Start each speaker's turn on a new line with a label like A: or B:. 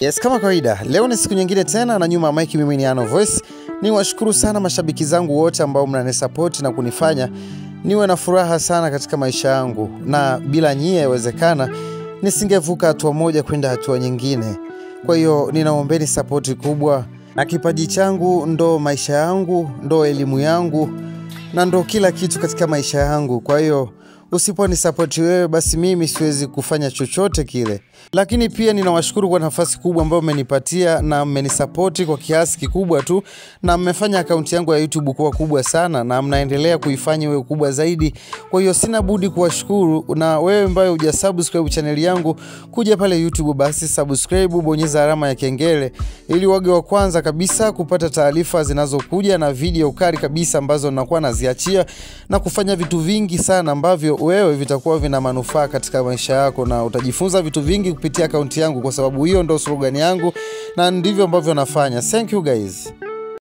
A: Yes, kama kawaida, leo ni siku nyingine tena na nyuma ya mic mimi ni Ano Voice. Niwashukuru sana mashabiki zangu wote ambao mnanisupport na kunifanya niwe na furaha sana katika maisha yangu, na bila nyie yawezekana nisingevuka hatua moja kwenda hatua nyingine. Kwa hiyo ninaombeni support kubwa, na kipaji changu ndo maisha yangu, ndo elimu yangu na ndo kila kitu katika maisha yangu. Kwa hiyo usiponisupport wewe, basi mimi siwezi kufanya chochote kile. Lakini pia ninawashukuru kwa nafasi kubwa ambayo mmenipatia na mmenisupport kwa kiasi kikubwa tu, na mmefanya akaunti yangu ya YouTube kuwa kubwa sana na mnaendelea kuifanya iwe kubwa zaidi. Kwa hiyo sina budi kuwashukuru. Na wewe ambaye hujasubscribe channel yangu, kuja pale YouTube basi subscribe, bonyeza alama ya kengele ili wage wa kwanza kabisa kupata taarifa zinazokuja na video kali kabisa ambazo nakuwa naziachia na kufanya vitu vingi sana ambavyo wewe vitakuwa vina manufaa katika maisha yako, na utajifunza vitu vingi kupitia akaunti yangu, kwa sababu hiyo ndo slogan yangu na ndivyo ambavyo nafanya. Thank you guys.